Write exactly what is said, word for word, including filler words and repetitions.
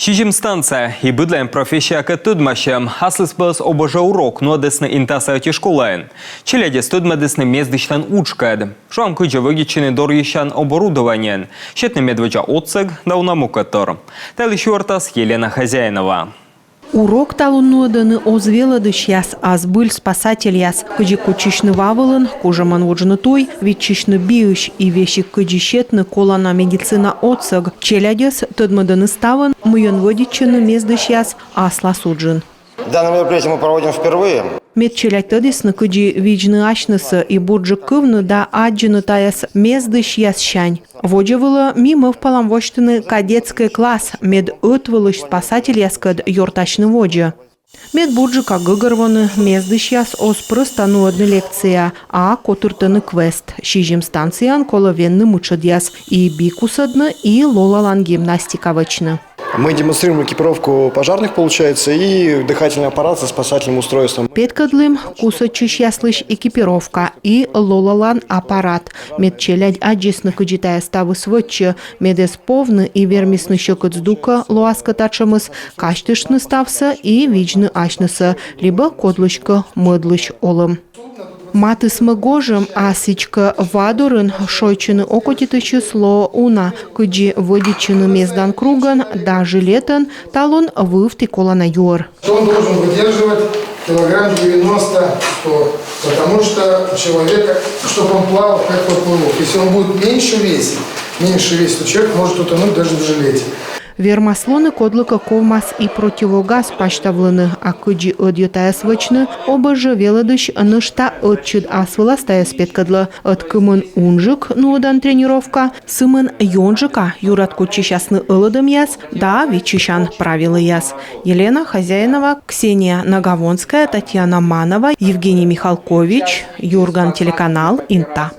Сизим станция и быдлаын профессиякӧд тӧдмасьӧм. Аслыспӧлӧс ОБЖ урок нуӧдісны Интаса ӧти школаын. Челядьӧс тӧдмӧдісны мездысьлӧн уджкӧд. Шуам, кыдзи вӧдитчыны дорйысян оборудованиеӧн, сетны медводдза отсӧг да уна мукӧдтор. Та йылысь юӧртас Елена Хозяинова. Урок талун нуӧдӧны оз велӧдысьяс, а збыль спасательяс. Кыдзи кутчысьны ва вылын, кужӧмӧн вуджны туй, виччысьны биысь и весиг кыдзи сетны колана медицина отсӧг. Челядьӧс тӧдмӧдӧны ставӧн, мыйӧн вӧдитчӧны мездысьяс аслас уджын. Данное мероприятие мы проводим впервые. Мед челядь тӧдісны, кыдзи видзны асьнысӧ и бурджык кывны да аддзыны тайӧс мездысьяссянь. Водзӧ вылӧ ми мӧвпалам восьтыны кадетскӧй класс, мед ӧтвылысь спасательяскӧд ёртасьны водзӧ. Мед бурджыка гӧгӧрвоны, мездысьяс оз прӧста нуӧдны лекция, а котыртӧны квест. Сизим станцияын колӧ венны мытшӧдъяс: и би кусӧдны, и лолалан гимнастика вӧчны. Мы демонстрируем экипировку пожарных, получается, и дыхательный аппарат со спасательным устройством. Петкӧдлім кусӧдчысьяслысь экипировка и лолалан аппарат, мед челядь аддзисны, кыдзи тайӧ ставыс вӧчсьӧ, мед эз повны и вермисны сьӧкыд здукӧ, лоас кӧ татшӧмыс, казьтыштны ставсӧ и видзны асьнысӧ либӧ кодлыськӧ мӧдлысь олӧм. Матысмӧ гожӧм, а сідзкӧ, ва дорын шойччыны окотитысьыс лоӧ уна. Кыдзи вӧдитчыны мездан кругӧн да жилетӧн, талун вывті колана юӧр. Он должен выдерживать килограмм девяносто, сто, потому что у человека, чтобы он плавал как поплавок, если он будет меньше весить, меньше весить, то человек может утонуть даже в жилете. Вермас лоны, кодлыкӧ ковмас и противогаз пасьтавлыны, а кыдзи ӧдйӧ тайӧс вӧчны, ОБЖ велӧдысь нӧшта ӧтчыд ас вылас тайӧс петкӧдлӧ. Ӧд кымын унджык нуӧдан тренировка, сымын ёнджыка юрад кутчысясны ӧлӧдӧмъяс да виччысян правилӧяс. Елена Хозяинова, Ксения Наговонская, Татьяна Манова, Евгений Михалкович, Юрган телеканал, Инта.